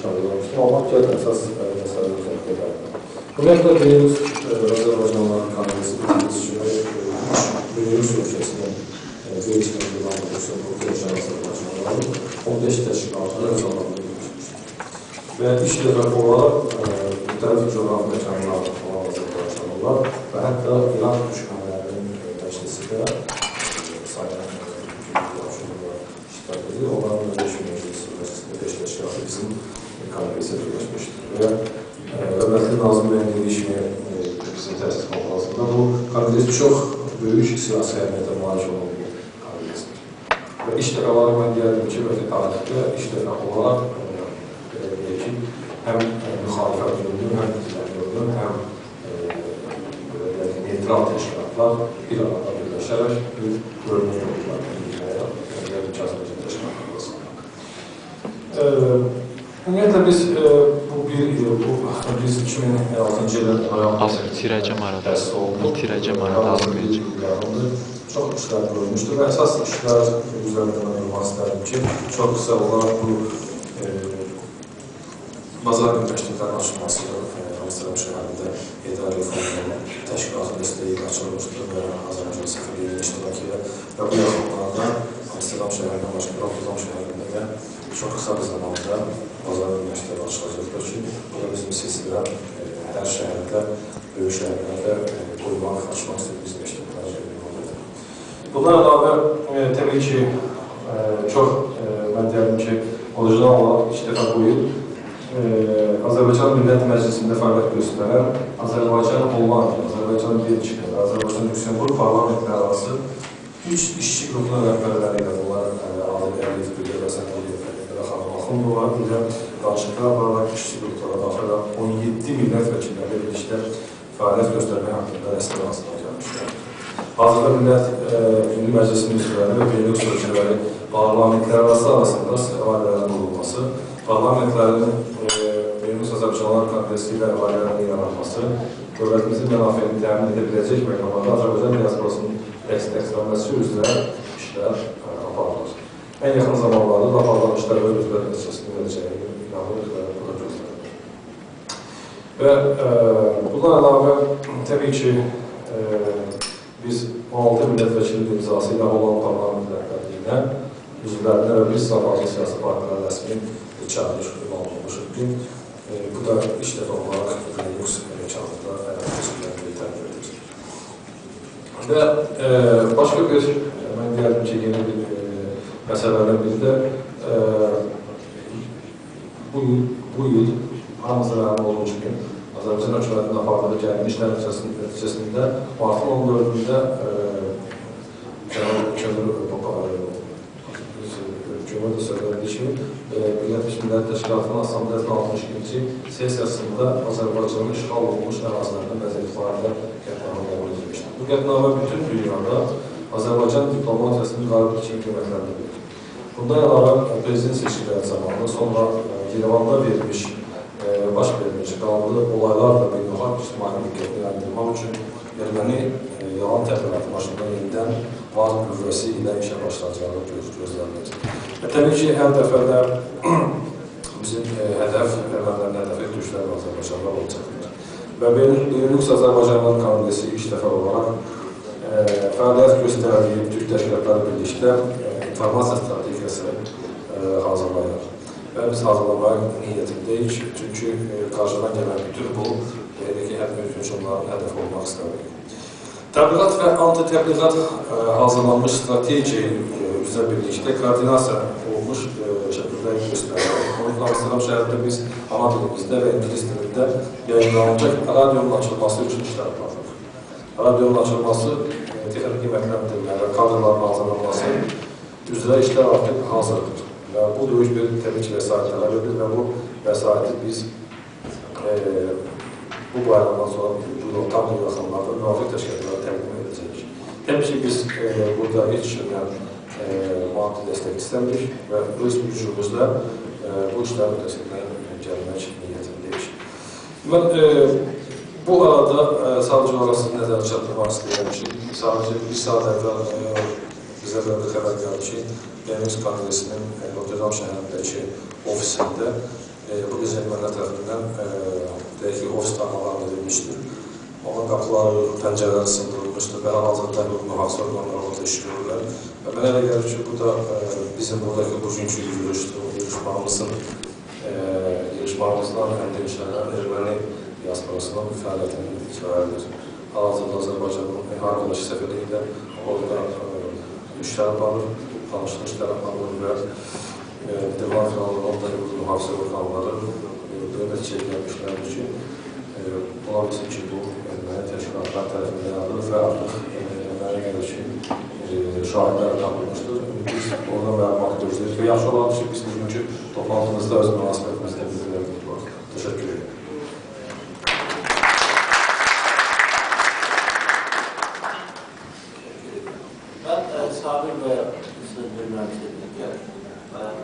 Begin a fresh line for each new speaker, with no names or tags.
şamil olmuşdur. Amma gəlin əsas məsələlər üzərində dayanır. Ümumiyyətlə, Benelux Azərbaycanlıların Konqresi bildiyiniz kimi Benelux ölkəsinin Belçika, Hollanda, Lüksemburq, yaşayan Azərbaycanlıların 15 təşkilatını öz alanında birləşmişdir. Və ilk dəfə olaraq müxtəlif coğrafi məkanlarda olan Azərbaycanlılar və hətta İraq düşmənlərinin məclisi də sayılan iştirak edir. Onların da 5 məclisində 5 təşkilatı bizim konqresə birləşmişdir. Və hörmətli Nazim bəyin dediyi kimi bizim təsis konfransında bu konqres çox böyük siyasi əhəmiyyətə malik olan bir konqresdir. Və ilk dəfə olaraq mən deyərdim ki, bəlkə tarixdə ilk dəfə olaraq belə deyək ki, həm müxalifət yönlü, həm iqtidar yönlü, həm belə deyək ki, neytral təşkilatlar bir arada birləşərək bir görünür oldular. Yəni ki, Azərbaycan təşkilatları arasında. Ümumiyyətlə biz bu bir il, biz 2006-cı ilin
Az itirəcəm arada, itirəcəm arada azmayacaq.
Çox işlər görülmüşdür və əsas işlər üzərində mən durmaq istərdim ki, çox qısa olaraq bu bazar günü məktəblərin açılması Amsterdam şəhərində Heydər Əliyev Fondunun təşkilatı dəstəyi ilə açılmışdır və Azərbaycan səfirliyinin iştirakı ilə və bu yaxınlarda Amsterdam şəhərindən başqa Rotterdam şəhərində də çox qısa bir zamanda bazar günü məktəbi açılacaqdır ki, bu da bizim silsilə hər şəhərdə, böyük şəhərlərdə qoymaq, açmaq istədiyimiz məktəblər olacaq. Bundan əlavə, təbii ki, çox mən deyərdim ki, orijinal olaraq ilk dəfə bu il Azərbaycan Millət Məclisində fəaliyyət göstərən Azərbaycan Hollandiya, Azərbaycan Belçika və Azərbaycan Lüksemburq parlamentləri arası 3 işçi qrupunun rəhbərləri ilə bunlar Adil Əliyev, Güllər Həsən Əliyev və Xanım Axundova ilə danışıqlar apararaq işçi qruplara daxil olan 17 millət vəkilləri birlikdə fəaliyyət göstərmək haqqında rəsmi razılığa gəlmişlər. Hazırda Milli Məclisin üzvləri və Benelux ölkələri parlamentlər arasında ailələrin qurulması, parlamentlərin Benelux Azərbaycanlılar Konqresi ilə əlaqələrinin yaranması, dövlətimizin mənafeyini təmin edə biləcək məqamlarda Azərbaycan diasporasının dəstəklənməsi üzrə işlər aparılır. Ən yaxın zamanlarda da aparılan işlər öz müsbət nəticəsini verəcəyini inanırıq və bu da gözlənilir. Və bundan əlavə, təbii ki, biz 16 millət vəkilinin imzası ilə Holland parlament rəhbərliyinə, üzvlərinə və bir sıra fazla siyasi partilərə rəsmi çağırış olmuşuq ki, bu da ilk dəfə olaraq Benelux məkanında həyata keçirilən bir tədbirdir. Və başqa bir, mən deyərdim ki, yeni bir məsələlərdən biri də bu il hamımıza məlum olduğu kimi Azərbaycan hökumətinin apardığı gərgin işlər nəticəsində martın 14-də Cənab Kömür də söylədiyi kimi Birləşmiş Millətlər Təşkilatının Assambleyasının 62-ci sessiyasında Azərbaycanın işğal olunmuş ərazilərinin vəziyyəti barədə qətnamə qəbul edilmişdir. Bu qətnamə bütün dünyada Azərbaycan diplomatiyasının qalib kimi qiymətləndirilir. Bundan əlavə prezident seçkiləri zamanı sonra Yerevanda verilmiş, baş verilmiş qanlı olaylar da beynəlxalq ictimai diqqətini yayındırmaq üçün erməni yalan təbliğatı başında yenidən var qüvvəsi ilə işə başlayacağı gözlənilir. Və təbii ki, hər dəfə də bizim hədəf, ermənilərin hədəfi türklər və Azərbaycanlılar olacaqdır. Və Benelux Azərbaycanlılar Konqresi ilk dəfə olaraq fəaliyyət göstərdiyi Türk təşkilatları birlikdə informasiya strategiyası hazırlayır. Və biz hazırlamaq niyyətindəyik, çünki qarşıdan gələn bütün bu, belə ki, hər bir hücumların hədəfi olmaq istəmirik. Təbliğat və anti-təbliğat hazırlanmış strategiya üzrə birlikdə koordinasiya olmuş şəkildə göstərilir. Amsterdam şəhərində biz ana dilimizdə və ingilis dilində yayınlanacaq radionun açılması üçün işlər aparırıq. Radionun açılması, texnik qiymətləndirmə və kadrların hazırlanması üzrə işlər artıq hazırdır. Və bu böyük bir təbii ki, vəsait tələb edir və bu vəsaiti biz bu bayramdan sonra bu tam da yaxınlarda müvafiq təşkilatlara təqdim edəcəyik. Təbii ki, biz burada heç kimdən maddi dəstək istəmirik və öz gücümüzlə bu işlərin öhdəsindən gəlmək niyyətindəyik. Mən bu arada sadəcə olaraq sizin nəzərə çatdırmaq istəyirəm ki, sadəcə bir saat əvvəl bizə belə bir xəbər gəldi ki, Benelux Konqresinin Rotterdam şəhərindəki ofisində Bu gecə ermənilər tərəfindən deyək ki, ofis darmadağın edilmişdir. Onun qapıları, pəncərələri sındırılmışdır və hal-hazırda hüquq mühafizə orqanları orada işləyirlər. Və mənə elə gəlir ki, bu da bizim buradakı bugünkü yığışmamızdan əndişələnən erməni diasporasının fəaliyyətinin nəticələridir. Hal-hazırda Azərbaycanın Harvardakı səfirliyi də orada işlər aparır, danışıq işlər aparır və Divan Krallığının da hüquq mühafizə orqanları belə nəticəyə gəlmişlərdir ki, ola bilsin ki, bu erməni təşkilatlar tərəfindən yaradılır və artıq mənə gəlir ki, şahidlər tapılmışdır. Biz oradan məlumat gözləyirik və yaxşı olardı ki, biz bugünkü toplantımızda öz münasibətimizi də bildirmək olar. Təşəkkür edirəm.
Mən Samir bəyə söz verməyə gəlir. Mən